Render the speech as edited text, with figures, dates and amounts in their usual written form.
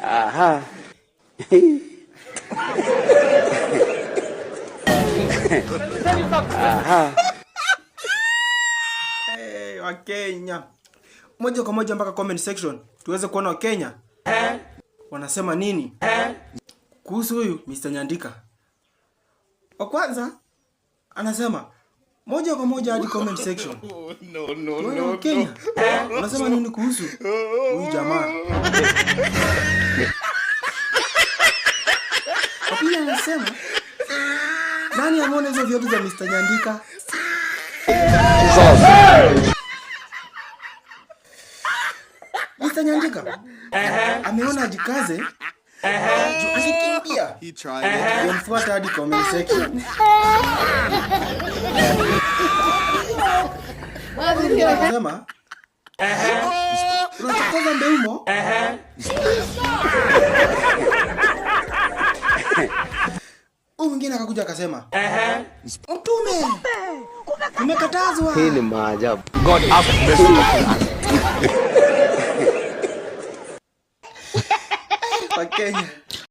Aha. Aha. Hey, Wakenya moja kwa moja mpaka comment section tuweze kuona Wakenya wanasema nini kuhusu huyu Mr. Nyandika. Wa kwanza anasema moja kwa moja hadi comment section. No, no, Tuone no, Wakenya wanasema nini kuhusu huyu jamaa. Wa pili anasema, nani ameona hizo viatu za Mr. Nyandika? Mr. Nyandika ameona ajikaze juu akikimbia He tried it. yamfuata hadi comment section. Anasema, unachokoza Mbeumo. Huyu mwingine akakuja akasema, mtume umekatazwa. Hii ni maajabu. God have mercy upon us. Wakenya.